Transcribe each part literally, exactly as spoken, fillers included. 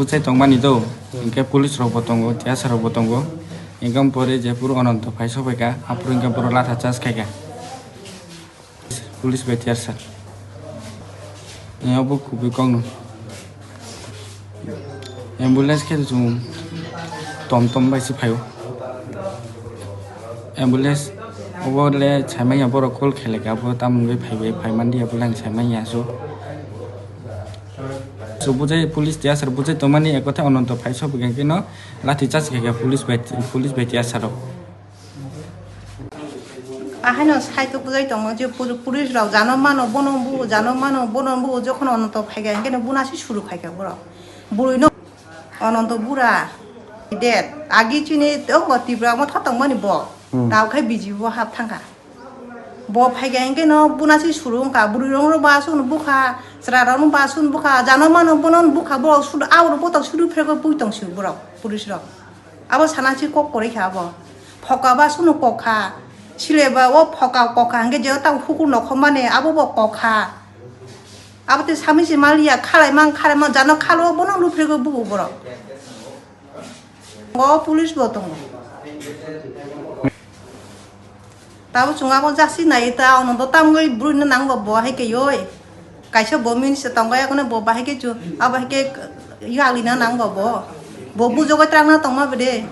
Sai tongmani do, hingke police rok bo tongo, T S R rok bo tongo. Hingke pore je puro Ananto phai sobaika, aphuru hingke borok latha charge khaika. Police bai T S R. Ni obo kubui kokno. Ambulance khe chwng tom tom bai se phaio. Ambulance obo le saimanya borok call kheleka, abo tamoni bai phaibai, phaimanliya, bo le ang saimanya so. So bujai police T S R bujai tongmani ekotha Ananto phai sobaika khe no lathi charge khaika police bai, police bai T S R rok. Ahaino saitok bujai tongma je puri-, police rok jano mano bono bu, jano mano bono bu, jokhon Ananto phaikha hingke no buna se suru khaikha borok. Burui no Ananto bura. Dead. Agi chini tongo Tipra motha tongmani bo. Hmm. Tao khai B J P bo hap thangkha. Bo phaikha hingke no buna se suru wngkha. Burui rok no ba sun bukha, chwra rok no ba sun bukha, jano mano bono bukha, borok suru, aborok botok suru phrego pui tong si borok, police rok. Abo sana si kok kwrwi kha abo. Phoka ba sunu kok kha. Sile ba o phoka kok kha hingke je tang hukur nokhomani abo bo kok kha. Abo te sami se maliya khalai mang khalai mang jano khalo bono luphrego bubu borok. O police bo tongo. Tabo chwng abo jasi nai ta, ono do tamgwi bwrwino nang bo, bo hai khe yoi. Kaisa bo minister tong bai, akono bo bahai khe chu, abo hai khe yali na nang bo bo. Bo bujogoi twlang na tong ma bede.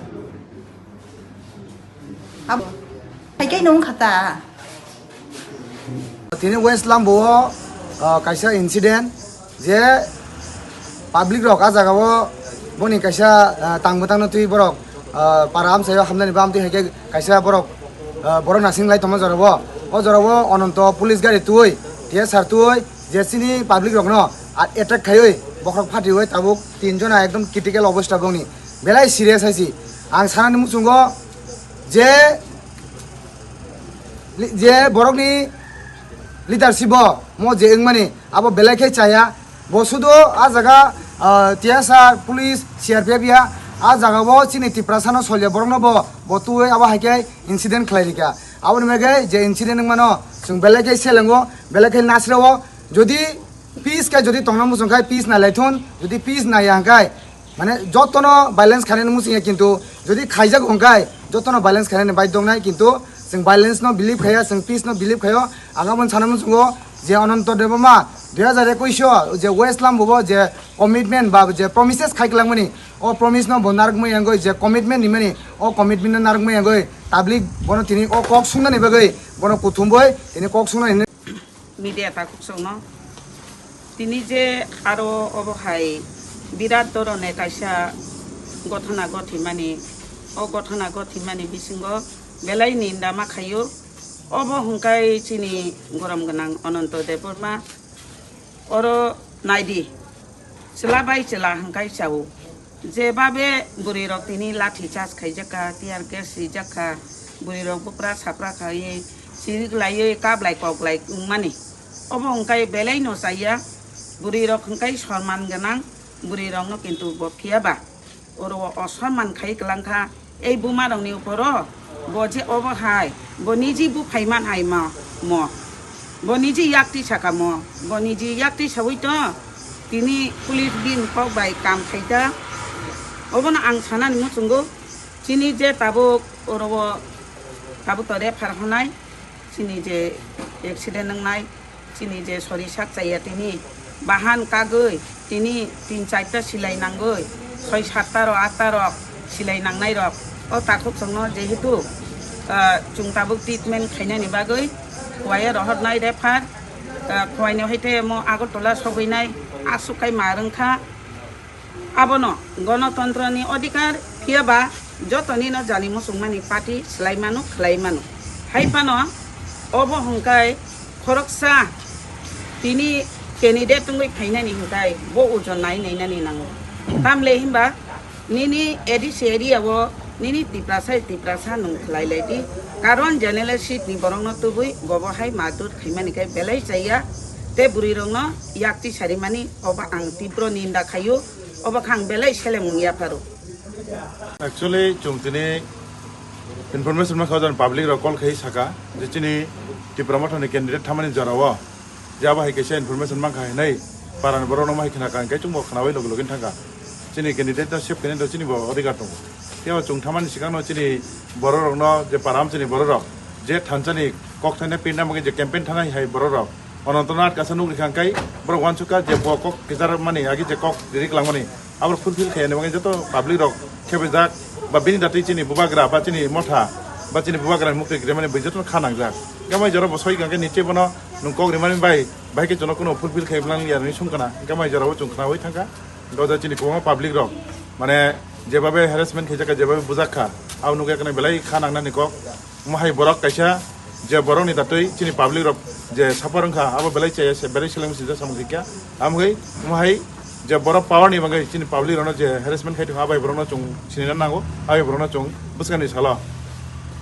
Abo hai khe nung khata. Tini West Lambo o, ah, kaisa incident. Je public rok a jaga o boni kaisa, ah, tang bwtang no twi borok, ah, para amchai o hamnani bam twi hai khe kaisa borok, ah, borok nasing lai tongma jora o. O jora o Ananto police gari twi, T S R twi je chini public rok no a-, attack khaiwi bokhorok phatiwi tabuk tin jona ekdom critical obostha bongni belai serious hai si. Ang sanani muchungo je, je borokni leadership o mo je wngmani abo belai khe chaya. Bo sudu a jaga, ah, T S R, police, C R P F ya, a jaga bo chini Tiprasa no solya borok no bo, bo twi abo hai khe incident khlai rikha. Aboni bagwi je incident wngmano chwng belai khe selengo, belai khe nasrao. Jodi peace khe jodi tongna muchung khai peace nai lai thun, jodi peace nai ya hwnkhe mane jotono violence khainani muchung ya, kintu jodi khaijak hwnkhe jotono violence khainani baidhok nai, kintu chwng violence no believe khaiya, chwng peace no believe khaio. Ang aboni sana muchungo je Ananto Debbarma dui hajar ekwis o je West Lambo bo je commitment ba je promises khai kwlangmani, o promise no bo narwkmani yangwi je commitment rimani, o commitment no narwkmani yangwi public bono tini o kok sungnani bagwi bono kuthumwi tini kok sungnani hinwi. Media takhuk songno tini je aro obo hai birat dhoroner kaisa gothona gothimani, o gothona gothimani bisingo belai ninda ma khaio. Obo hwnkhe chini gorom gwnang Ananto Debbarma. Oro naidi, chwla bai chwla hwnkhe chao. Jebabe bwrwi rok tini lathi charge khaijak kha, tear gas rijak kha, bwrwi rok bupra sapra khaiwi chirik laiwi kablai koklai wngmani. Obo hwnkhe belai no chaya, bwrwi rok hwnkhe sorman gwnang, bwrwi rok no kintu bo phiya ba. Oro o osonman khai kwlangkha, ei buma rokni uporo bo je obo hai, bo niji buphaiman hai ma mo, bo niji yakti saka mo, bo niji yakti sawi to, tini police bini kok bai kam khai ta. Obono ang sanani muchungo, chini je tabuk oro o tabuk to refer honai, chini je accident wngnai, chini je sori sak chaya tini bahan kagwi tini tin charta silai nangwi, soi satta rok atta rok silai nangnai rok. O takhuk chwngno jehetu, ah, chwng tabuk treatment khainani bagwi Khowai rohornai refer, ah, Khowai ni hai te mo Agartala sogwinai aswk kai ma rwngkha. Abono gonotontroni odhikar, phiya ba jotoni no jani muchungmani party swlai mano, khlai mano. Hai phano obo hwnkhe khoroksa tini candidate wngwi phainani hwnkhe bo ojon nai nainani nango. Tamle hinba nini A D C area o nini Tiprasa Tiprasa nwng khlai lai di. Karon general seat ni borok no tubui bobo hai madur khaimani khe belai chaya. Te bwrwi rok no yakti sarimani obo ang tibro ninda khaio. Obo khe ang belai selemung yapharo. Actually, chwng tini information mankha, ojan public rok call khai saka je chini Tipra Motha ni candidate thamani jora o je abo hai kaisa information mankha hinwi para ni borok no ma hai khna ka, hingke chwng bo khnawi logi logi thangkha. Chini candidate no save khainai do chini bo odhikar tongo. Tei o chwng thamani swkangno chini bororokno je param chini bororok je thansani kok thaina pirna bagwi je campaign thanai hai bororok Ananto Nath kasa nukri kha hwnkhe borok uansukha je bo kok kichar mani agi je kok riklangmani abo fulfill khaiyani bagwi joto public rok khebejak ba bini datwi chini bubagra ba chini motha ba chini bubagrani mukti grimani bai jotono kha nangjak. Hwnkhe mai jora bo soi hwnkhe niche bono nwng kok rimani bai bai khe jono kuno fulfill khai bwlang ya hinwi sung kana. Hwnkhe mai jora o chwng khnaui thangkha. Hwnkhe o jaga chini kwbangma public rok mane jebabe harassment khaijak kha, jebabe bujak kha, abo nukya khna belai kha nangnani kok. Omo hai borok kaisa je borokni datwi chini public rok je suffer wngkha, abo belai chaya se, belai seleng sijak samung khaikha. Amgwi omo hai je borok power ni bagwi chini public rokno je harassment khai tongkha, abai borokno chwng sinina nango, abai borokno chwng bwskangni salo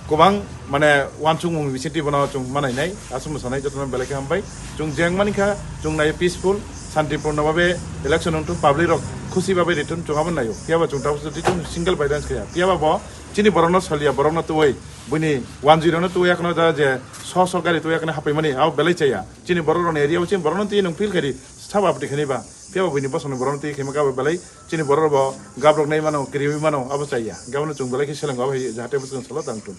kwbang mane uansukmung bisingtwi bono chwng manainai, aswk mwsanai jotono belai khe hambai. Chwng jeng manikha, chwng nai peaceful, santipurno babe election wngthung, public rok khusi babe rithung, chwng abo naio. Phiyaba chwng tabuk chwng single violence khaya. Phiyaba bo chini borokno salia, borokno tuwi, buini wanjwi rokno tuwi, yakno da je so so gari tuwi, yakno hapaimani, abo belai chaya. Chini borok rokni area o chini borokno twi nwng feel khaidi, sabo abdi khani ba. Phiyaba buini bosongni borokno twi khaima kabo belai chini borok bo gabrok nai mano, kiriwi mano, abo chaya. Gabano chwng belai khe seleng abo hai jahate bwswng salo tang thung.